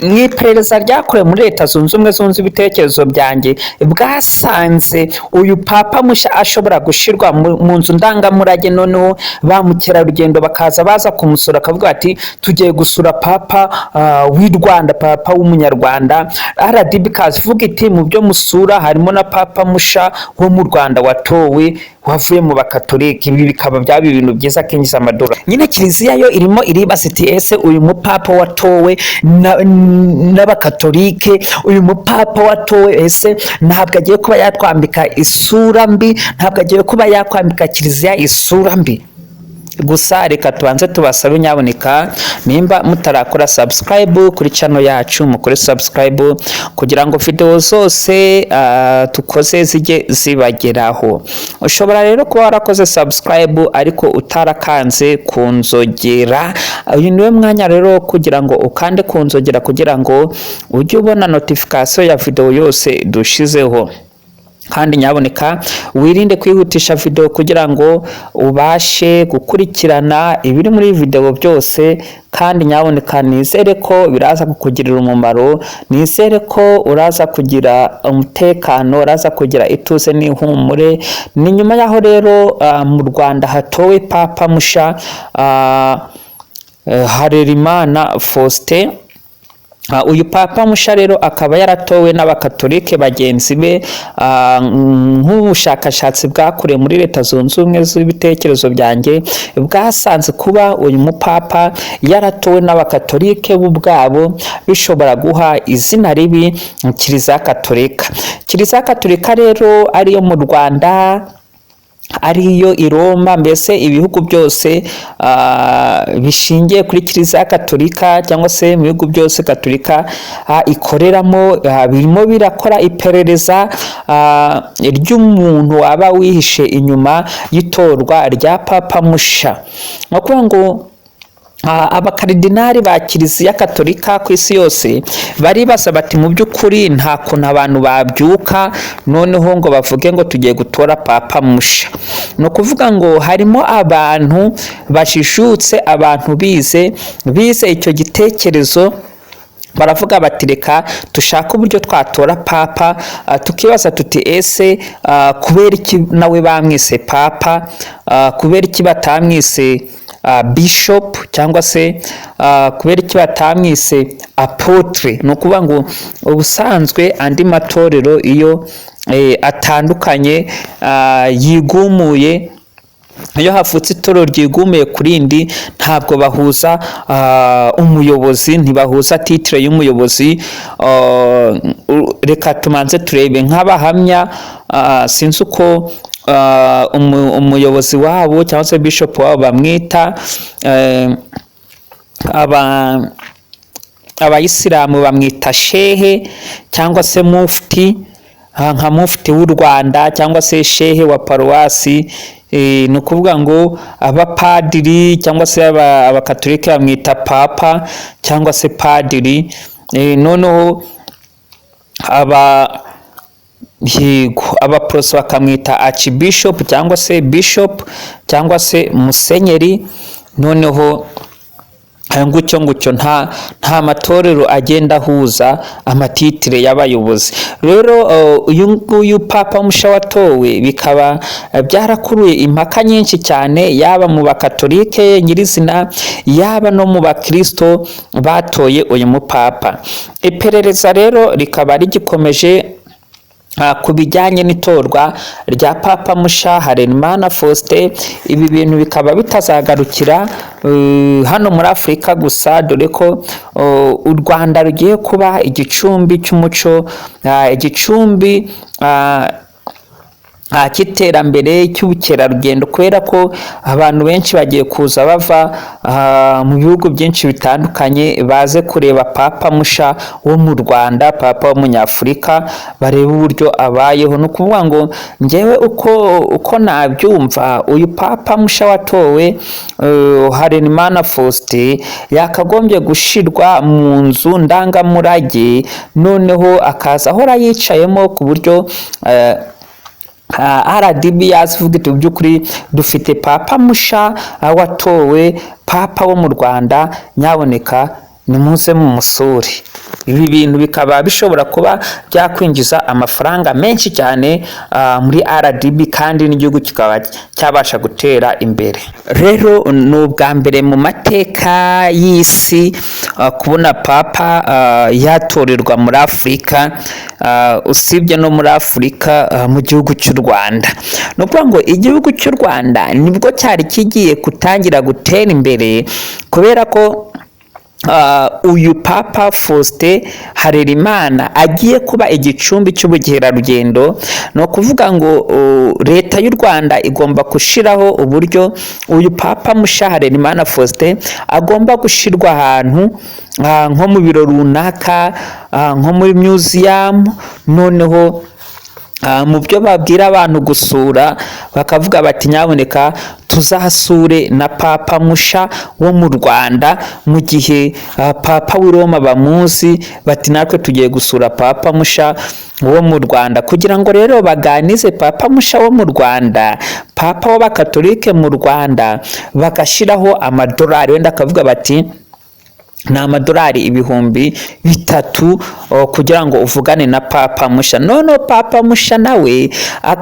Mu iperereza ryakorewe muri Leta Zunze Ubumwe zunze ibitekerezo byanjye, bwasanze uyu papa mushya ashobora gushyirwa mu nzu ndangamurage, noneho ba mukerarugendo bakaza baza kumusura, akavuga ati: "Tugiye gusura papa w'i Rwanda, papa w'umunyarwanda." RDB ikaza ivuga iti: "Mu byo musura harimo na papa musha wo mu Rwanda watowe, wavuye mu Bakatolika." Ibi bikaba byaba ibintu byiza, akinjiza amadolari nyine. Kiliziya yo irimo iribaza iti: "Ese uyu mupapa watowe n'Abakatolike, uyu mupapa watowe, ese ntabwo agiye kuba yatwambika isura mbi? Ntabwo agiye kuba yakwambika kiliziya isura mbi?" Gusa reka tubanze tubasabe, nyaboneka, nimba mutarakora subscribe kuri channel yacu, mukore subscribe kugira ngo video zose tukoze zijye zibageraho. Ushobora rero kuba warakoze subscribe ariko utarakanze ku nzogera. Uyu niwe mwanya rero kugira ngo ukande ku nzogera, kugira ngo ujye ubona notification ya video yose dushizeho. Kandi nyaboneka wirinde kwihutisha video kugira ngo ubashe gukurikirana ibiri muri video byose. Kandi nyaboneka nizere ko biraza kukugirira umumaro, nizere ko uraza kugira umutekano, uraza kugira ituze n'ihumure. Ni nyuma y'aho rero mu Rwanda hatowe papa musha, Harerimana Faustin. Uyu papa musha rero akaba yaratowe n'Abakatolike bagenzi be. Nk'ubushakashatsi bwakorewe muri Leta Zunze Ubumwe z'ibitekerezo byanjye bwasanze kuba uyu mupapa yaratowe n'Abakatolike bo ubwabo bishobora guha izina ribi Kiliziya Katolika. Kiliziya Katolika rero, ariyo mu Rwanda, ariyo i Roma, mbese ibihugu byose bishingiye kuri Kiliziya Katolika, cyangwa se mu bihugu byose Katolika ikoreramo, birimo birakora iperereza ry'umuntu waba wihishe inyuma y'itorwa rya papa musha. Ni ukuvuga ngo abakaridinari ba Kiliziya Katolika ku isi yose baribaza bati: "Mu by'ukuri nta kuntu abantu babyuka noneho ngo bavuge ngo tugiye gutora papa musha." Ni ukuvuga ngo harimo abantu bajijutse, abantu bize icyo gitekerezo, baravuga bati: "Reka dushake uburyo twatora papa." Tukibaza tuti: "Ese kubera iki nawe bamwise papa? Kubera iki batamwise bishop, cyangwa se kubera iki batamwise apôtre?" Ni ukuvuga ngo ubusanzwe andi matorero iyo atandukanye, yigumuye, iyo havutse itorero ryigumiye ku rindi, ntabwo bahuza umuyobozi, ntibahuza titre y'umuyobozi. Reka tumanze turebe nk'Abahamya, sinzi uko umuyobozi wabo cyangwa se bishop wabo bamwita. Abayisilamu bamwita shehe cyangwa se mufti, nka mufti w'u Rwanda cyangwa se shehe wa paruwasi. Ni ukuvuga ngo abapadiri cyangwa se Abakatolika bamwita papa cyangwa se padiri. Noneho aba, yego, Abaporoso bakamwita archbishop cyangwa se bishop cyangwa se musenyeri. Noneho gutyo gutyo, nta matorero agenda ahuza amatitre y'abayobozi. Rero uyu nguyu papa musha watowe bikaba byarakuruye impaka nyinshi cyane, yaba mu Bakatolike nyirizina, yaba no mu Bakristo batoye uyu mupapa. Iperereza rero rikaba rigikomeje ku bijyanye n'itorwa rya papa musha Harerimana Faustin. Ibi bintu bikaba bitazagarukira hano muri Afurika gusa, dore ko u Rwanda rugiye kuba igicumbi cy'umuco, igicumbi cy'iterambere, cy'ubukerarugendo, kubera ko abantu benshi bagiye kuza bava mu bihugu byinshi bitandukanye, baze kureba papa musha wo mu Rwanda, papa w'umunyafurika, barebe uburyo abayeho. Ni ukuvuga ngo ngewe uko nabyumva, uyu papa musha watowe, Harerimana Faustin, yakagombye gushirwa mu nzu ndangamurage, noneho akaza ahora yicayemo, ku buryo RDB yaza ivuga iti: "By'ukuri dufite papa musha watowe, papa wo mu Rwanda, nyaboneka nimuze mumusure." Ibi bintu bikaba bishobora kuba byakwinjiza amafaranga menshi cyane muri RDB, kandi n'igihugu kikaba cyabasha gutera imbere. Rero ni ubwa mbere mu mateka y'isi kubona papa yatorerwa muri Afurika, usibye no muri Afurika, mu gihugu cy'u Rwanda. Ni ukuvuga ngo igihugu cy'u Rwanda nibwo cyari kigiye gutangira gutera imbere, kubera ko uyu Papa Faustin Harerimana agiye kuba igicumbi cy'ubukerarugendo. Ni ukuvuga ngo leta y'u Rwanda igomba gushyiraho uburyo uyu Papa musha Harerimana Faustin agomba gushyirwa ahantu nko mu biro runaka, nko muri museum. Noneho mu byo babwira abantu gusura, bakavuga bati: "Nyaboneka tuzasure na Papa musha wo mu Rwanda." Mu gihe Papa w'i Roma bamuzi, bati: "Natwe tugiye gusura Papa musha wo mu Rwanda." Kugira ngo rero baganize Papa musha wo mu Rwanda, Papa w'Abakatolike mu Rwanda, bagashyiraho amadolari, wenda akavuga bati ni amadolari 3000 kugira ngo uvugane na Papa musha. Noneho Papa musha nawe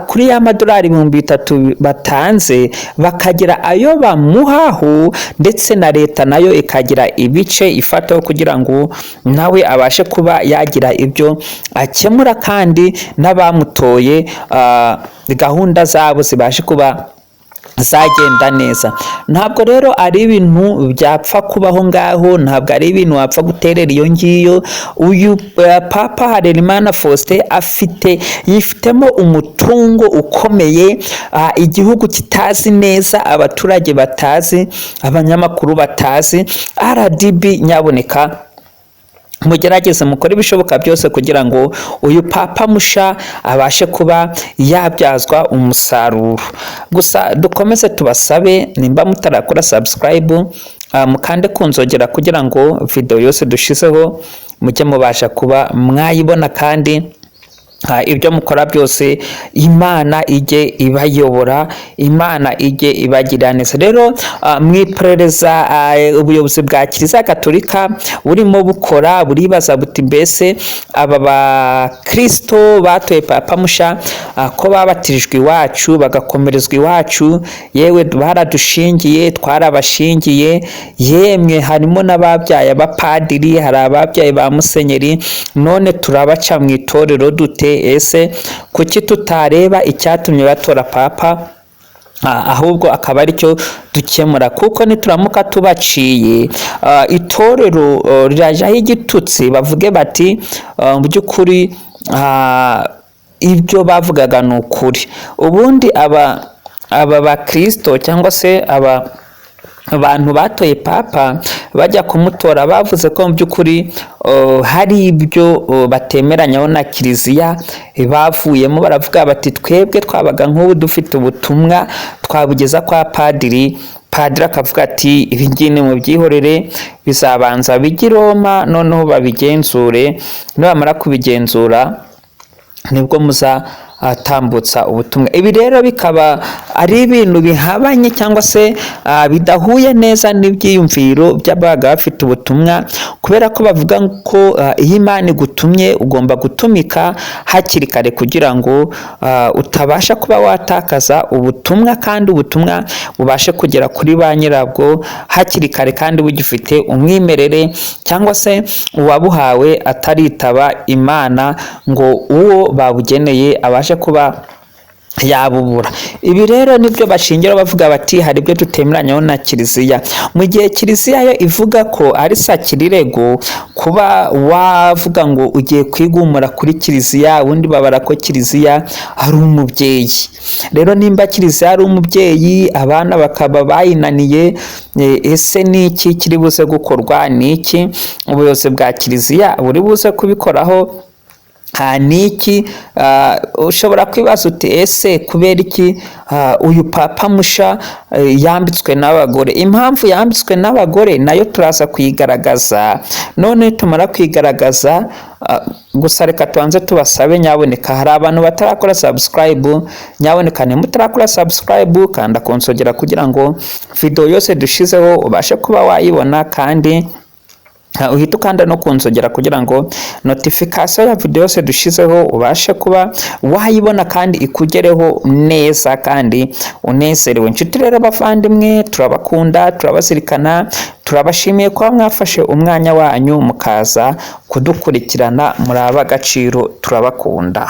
kuri ya madolari 3000 batanze, bakagira ayo bamuhaho, ndetse na leta nayo ikagira ibice ifataho kugira ngo nawe abashe kuba yagira ibyo akemura, kandi n'abamutoye gahunda zabo zibashe kuba zagenda neza. Ntabwo rero ari ibintu byapfa kubaho ngaho, ntabwo ari ibintu wapfa guterera iyo ngiyo. Uyu Papa Harerimana Faustin afite, yifitemo umutungo ukomeye igihugu kitazi neza, abaturage batazi, abanyamakuru batazi. RDB, nyaboneka mugerageze mukore ibishoboka byose kugira ngo uyu Papa musha abashe kuba yabyazwa umusaruro. Gusa dukomeze tubasabe, nimba mutarakora subscribe, mukande ku nzogera kugira ngo video yose dushizeho mujye mubasha kuba mwayibona, kandi ibyo mukora byose Imana ijye ibayobora, Imana ijye ibagirira neza. Rero mu iperereza ubuyobozi bwa Kiliziya Gatolika burimo bukora, buribaza buti: "Mbese aba bakristo batoye Papa musha, ko babatirijwe iwacu, bagakomerezwa iwacu, yewe baradushingiye, twarabashingiye, yemwe harimo n'ababyaye abapadiri, hari ababyaye ba musenyeri, none turabaca mu itorero dute? Ese kuki tutareba icyatumye batora Papa, ahubwo akaba aricyo dukemura? Kuko nituramuka tubaciye, itorero rirajyaho igitutsi, bavuge bati mu by'ukuri ibyo bavugaga ni ukuri." Ubundi aba bakristo cyangwa se aba abantu batoye Papa, bajya kumutora bavuze ko mu by'ukuri hari ibyo batemeranyaho na kiliziya. Bavuyemo baravuga bati: "Twebwe twabaga nk'ubu dufite ubutumwa twabugeza kwa padiri, padiri akavuga ati ibi ngibi nimubyihorere, bizabanza bijye i Roma, noneho babigenzure, nibamara kubigenzura nibwo muzatambutsa ubutumwa." Ibi rero bikaba ari ibintu bihabanye cyangwa se bidahuye neza n'ibyiyumviro by'abaga bafite ubutumwa, kubera ko bavuga ko iyo Imana igutumye ugomba gutumika hakiri kare kugira ngo utabasha kuba watakaza ubutumwa, kandi ubutumwa bubashe kugera kuri ba nyirabwo hakiri kare kandi bugifite umwimerere, cyangwa se uwabuhawe ataritaba Imana ngo uwo babugeneye abashe kuba yabubura. Ibi rero nibyo bashingira bavuga bati hari ibyo tutemeranyaho na kiliziya, mu gihe kiliziya yo ivuga ko ari sakirirego kuba wavuga ngo ugiye kwigumura kuri kiliziya. Ubundi babara ko kiliziya ari umubyeyi. Rero nimba kiliziya ari umubyeyi, abana bakaba bayinaniye, ese ni iki kiri buze gukorwa? Ni iki ubuyobozi bwa kiliziya buri buze kubikoraho? Ni iki? Ushobora kwibaza uti: "Ese kubera iki uyu Papa musha yambitswe n'abagore?" Impamvu yambitswe n'abagore nayo turaza kuyigaragaza. None tumara kuyigaragaza, gusa reka tubanze tubasabe, nyaboneka hari abantu batarakora subscribe, nyaboneka nimutarakora subscribe, kanda ku nzogera kugira ngo video yose dushizeho ubashe kuba wayibona kandi Uhita ukanda no kunzogera kugira ngo notification ya video yose dushizeho ubashe kuba wayibona kandi ikugereho neza kandi unezerewe. Inshuti rero, bavandimwe, turabakunda, turabazirikana, turabashimiye kuba mwafashe umwanya wanyu mukaza kudukurikirana. Muri ab'agaciro, turabakunda.